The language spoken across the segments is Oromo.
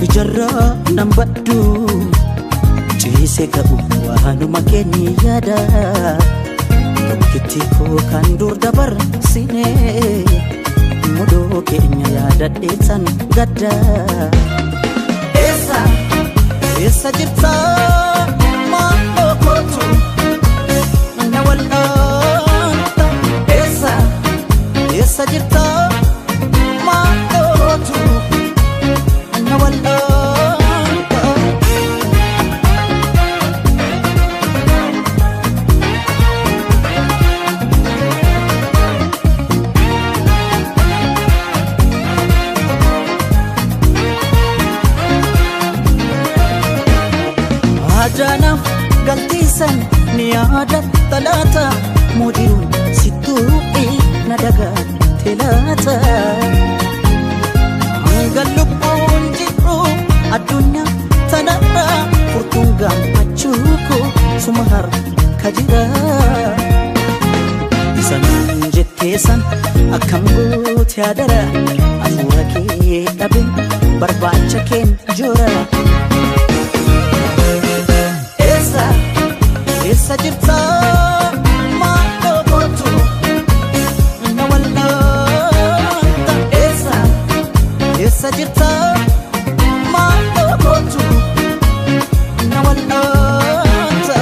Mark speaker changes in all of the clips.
Speaker 1: Ijarraa nan baddu ciise ka'u waanuma keenya yaada tokkitti koo kan dur dabarsine mudoo keenya yaadadheessan gadda. Eessa eessa jirta maaloo kootu na wal'aanta eessa eessa jirta maaloo kootu na wal'aanta. Ajaanaaf galtiisan ni yaadatta laata mudiruun sittuuqii na dagaate laata. Hanga lubbuun jiru addunyaa tanarra furtuun gammachuu koo suma harka jira. Isa naan jetteessan akkam goote adara hafuura kee dhabe barbaacha keen jora. Eessa eessa jirta maaloo kootu na wal'aanta eessa eessa jirta maaloo kootu na wal'aanta.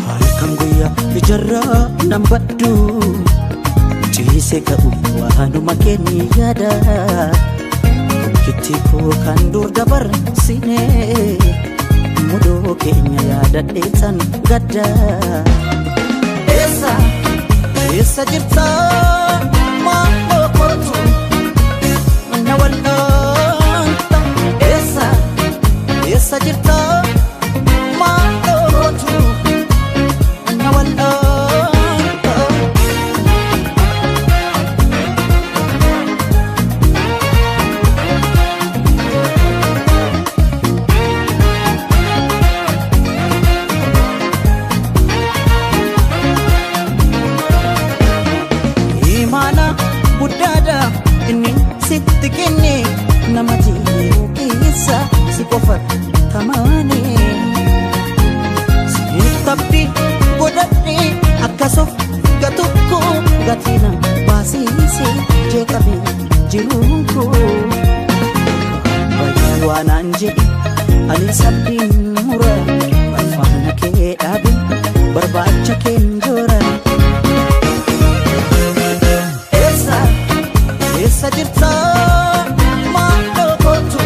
Speaker 1: Halkan guyyaa ijarraa nan baddu ciise ka'u waanuma keenya yaada tokkitti koo kan dur dabarsine mudoo keenya yaadadheessan gadda. Eessa eessa jirta maaloo kootu na wal'aanta eessa eessa jirta maaloo kootu na wal'aanta. Imaana guddaadha inni sitti kenne nama jiru keessa si qofa tamaane. Sitti godhadhe akkasuuf gatukko gatina baasiise jeeqame jiruun koo. Bayyaa waanaan jedhe ani sabdiin mura faana kee dhaabe barbaacha keen joora. Eessa eessa jirta maaloo kootu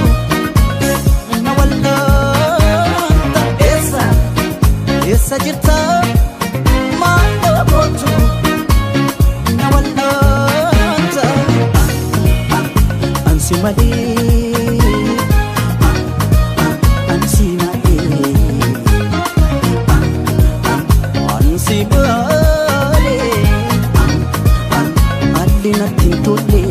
Speaker 1: na wal'aanta eessa eessa jirta maaloo kootu na wal'aanta ansi malee ansi malee ansi malee. Malli natti hin tolle.